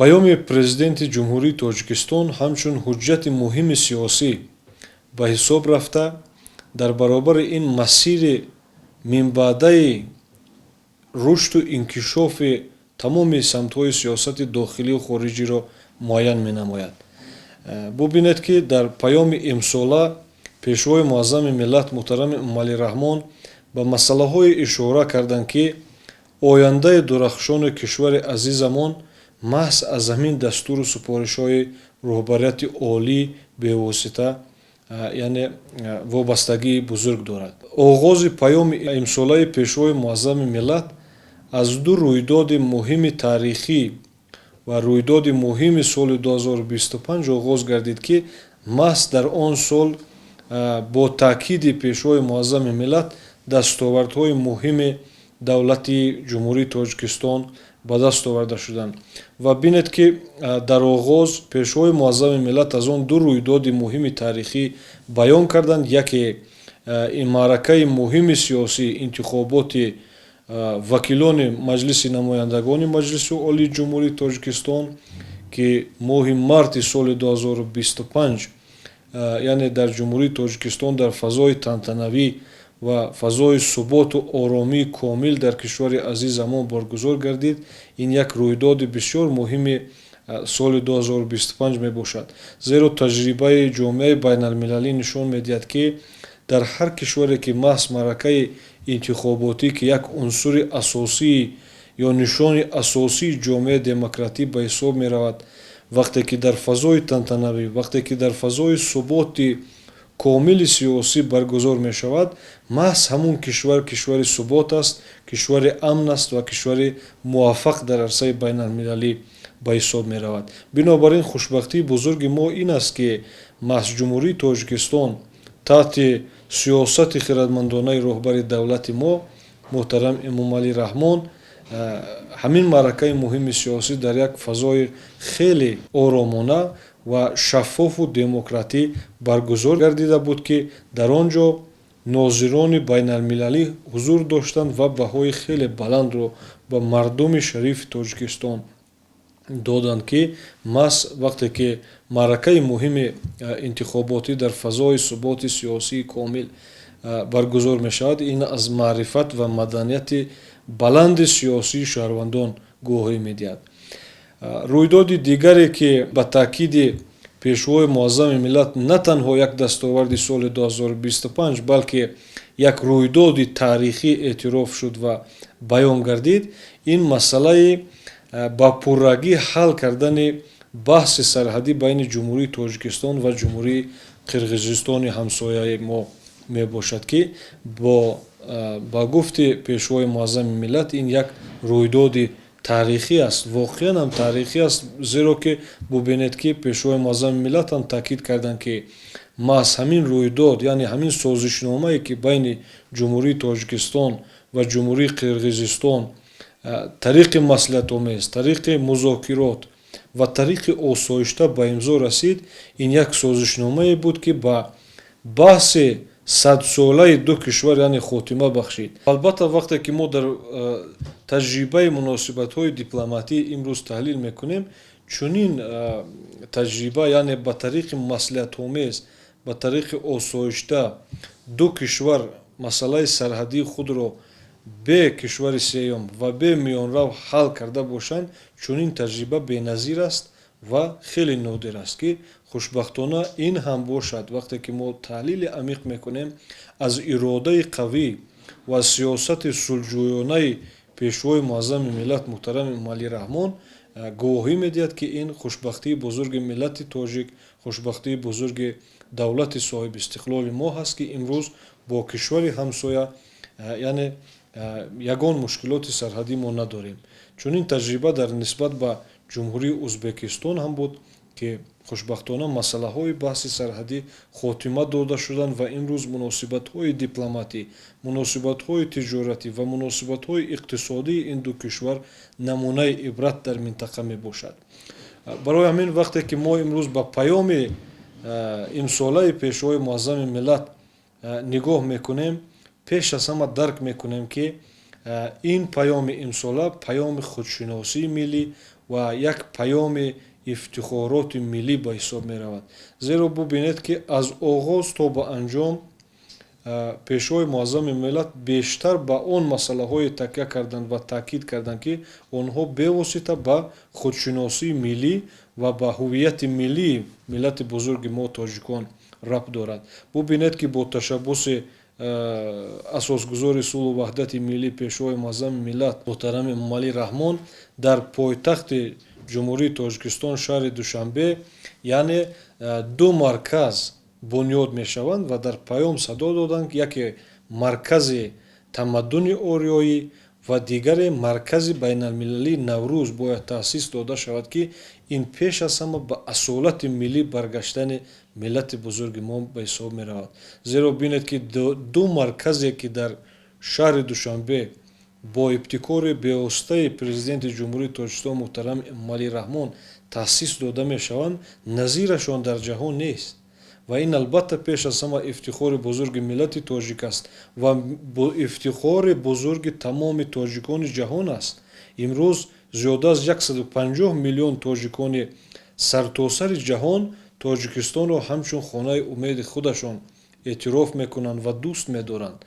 Паёми Президенти Ҷумҳурии Тоҷикистон ҳамчун ҳуҷҷати муҳими сиёсӣ ба ҳисоб рафта, дар баробари ин масири минбаъдаи рушду инкишофи тамоми самтҳои сиёсати дохилию хориҷиро муайян менамояд. Бубинед, ки дар паёми имсола Пешвои Муаззами миллат муҳтарами Эмомалӣ Раҳмон ба масъалаҳое ишора карданд, ки ояндаи дурахшони кишвари азизамон маҳз аз ҳамин дастуру супоришҳои роҳбарияти олӣ бевосита, яъне вобастагии бузург дорад. Оғози паёми имсолаи Пешвои Муаззами миллат аз ду рӯйдоди муҳими таърихӣ ва рӯйдоди муҳими соли 2025 оғоз гардид, ки маҳз дар он сол бо таъкиди Пешвои Муаззами миллат дастовардҳои муҳими давлати Ҷумҳурии Тоҷикистон ба даст оварда шуданд. Ва бинед, ки дар оғоз Пешвои Муаззами миллат аз он ду рӯйдоди муҳими таърихӣ баён карданд. Яке ин маъракаи муҳими сиёсӣ, интихоботи вакилони Маҷлиси намояндагони Маҷлиси Олии Ҷумҳурии Тоҷикистон, ки моҳи марти соли 2025, яъне дар Ҷумҳурии Тоҷикистон дар фазои тантанавӣ ва фазои суботу оромии комил дар кишвари азизамон баргузор гардид. Ин як рӯйдоди бисёр муҳими соли 2025 мебошад, зеро таҷрибаи ҷомеаи байналмилалӣ нишон медиҳад, ки дар ҳар кишваре ки маҳз маъракаи интихоботӣ, ки як унсури асосӣ ё нишони асосии ҷомеаи демократӣ ба ҳисоб меравад, вақте ки дар фазои тантанавӣ, вақте ки дар фазои суботи комили сиёсӣ баргузор мешавад, маҳз ҳамун кишвар кишвари субот аст, кишвари амн аст ва кишвари муваффақ дар арсаи байналмилалӣ ба ҳисоб меравад. Бинобар ин хушбахтии бузурги мо ин аст, ки маҳз Ҷумҳурии Тоҷикистон таҳти сиёсати хирадмандонаи роҳбари давлати мо муҳтарам Эмомалӣ Раҳмон ҳамин маъракаи муҳими сиёсӣ дар як фазои хеле оромона ва шаффофу демократӣ баргузор гардида буд, ки дар он ҷо нозирони байналмилалӣ ҳузур доштанд ва баҳои хеле баландро ба мардуми шарифи Тоҷикистон доданд, ки маҳз вақте ки маъракаи муҳими интихоботӣ дар фазои суботи сиёсии комил баргузор мешавад, ин аз маърифат ва маданияти баланди сиёсии шаҳрвандон гувоҳӣ медиҳад. Рӯйдоди дигаре, ки ба таъкиди Пешвои Муаззами миллат на танҳо як дастоварди соли 2025, балки як рӯйдоди таърихӣ эътироф шуд ва баён гардид, ин масъалаи ба пуррагӣ ҳал кардани баҳси сарҳадӣ байни Ҷумҳурии Тоҷикистон ва Ҷумҳурии Қирғизистони ҳамсояи мо мебошад, ки бо ба гуфти Пешвои Муаззами миллат ин як рӯйдоди таърихӣ аст. Воқеан ҳам таърихӣ аст, зеро ки бубинед, ки Пешвои Муаззами миллат ҳам таъкид карданд, ки маҳз ҳамин рӯйдод, яъне ҳамин созишномае, ки байни Ҷумҳурии Тоҷикистон ва Ҷумҳурии Қирғизистон тариқи маслиҳатомез, тариқи музокирот ва тариқи осоишта ба имзо расид, ин як созишномае буд, ки ба баҳси садсолаи ду кишвар, яъне, хотима бахшид. Албатта, вақте ки мо дар таҷрибаи муносибатҳои дипломатӣ имрӯз таҳлил мекунем, чунин таҷриба, яъне ба тариқи маслиҳатомез, ба тариқи осоишта ду кишвар масъалаи сарҳадии худро бе кишвари сеюм ва бе миёнрав ҳал карда бошанд, чунин таҷриба беназир аст ва хеле нодир аст, ки хушбахтона ин ҳам бошад, вақте ки мо таҳлили амиқ мекунем, аз иродаи қавӣ ва сиёсати сулҳҷӯёнаи Пешвои Муаззами миллат муҳтарам Эмомалӣ Раҳмон гувоҳӣ медиҳад, ки ин хушбахтии бузурги миллати тоҷик, хушбахтии бузурги давлати соҳибистиқлоли мо ҳаст, ки имрӯз бо кишвари ҳамсоя, яъне, ягон мушкилоти сарҳадӣ мо надорем. Чунин таҷриба дар нисбат ба Ҷумҳурии Ӯзбекистон ҳам буд, ки хушбахтона масъалаҳои баҳси сарҳадӣ хотима дода шуданд ва имрӯз муносибатҳои дипломатӣ, муносибатҳои тиҷоратӣ ва муносибатҳои иқтисодии ин ду кишвар намунаи ибрат дар минтақа мебошад. Барои ҳамин, вақте ки мо имрӯз ба паёми имсолаи Пешвои Муаззами миллат нигоҳ мекунем, пеш аз ҳама дарк мекунем, ки ин паёми имсола паёми худшиносии миллӣ Ва як паёми ифтихороти миллӣ ба ҳисоб меравад, зеро бубинед, ки аз оғоз то ба анҷом Пешвои муаззами миллат бештар ба он масъалаҳое такя карданд ва таъкид карданд, ки онҳо бевосита ба худшиносии миллӣ ва ба ҳуввияти миллии миллати бузурги мо, тоҷикон, рабт дорад. Бубинед, ки бо ташаббуси асосгузори сулҳу ваҳдати миллӣ, Пешвои муаззами миллат муҳтарам Эмомалӣ Раҳмон дар пойтахти Ҷумҳурии Тоҷикистон, шаҳри Душанбе, яъне ду марказ бунёд мешаванд ва дар паём садо доданд, ки яке маркази тамаддуни ориёӣ ва дигаре маркази байналмилалии Наврӯз бояд таъсис дода шавад, ки ин пеш аз ҳама ба асолати миллӣ баргаштани миллати бузурги мо ба ҳисоб меравад. Зеро бинед, ки ду марказе, ки дар шаҳри Душанбе бо ибтикори бевоситаи Президенти Ҷумҳурии Тоҷикистон муҳтарам Эмомалӣ Раҳмон таъсис дода мешаванд, назирашон дар ҷаҳон нест ва ин албатта пеш аз ҳама ифтихори бузурги миллати тоҷик аст ва ифтихори бузурги тамоми тоҷикони ҷаҳон аст. Имрӯз зиёда аз 150 миллион тоҷикони сартосари ҷаҳон Тоҷикистонро ҳамчун хонаи умеди худашон эътироф мекунанд ва дӯст медоранд.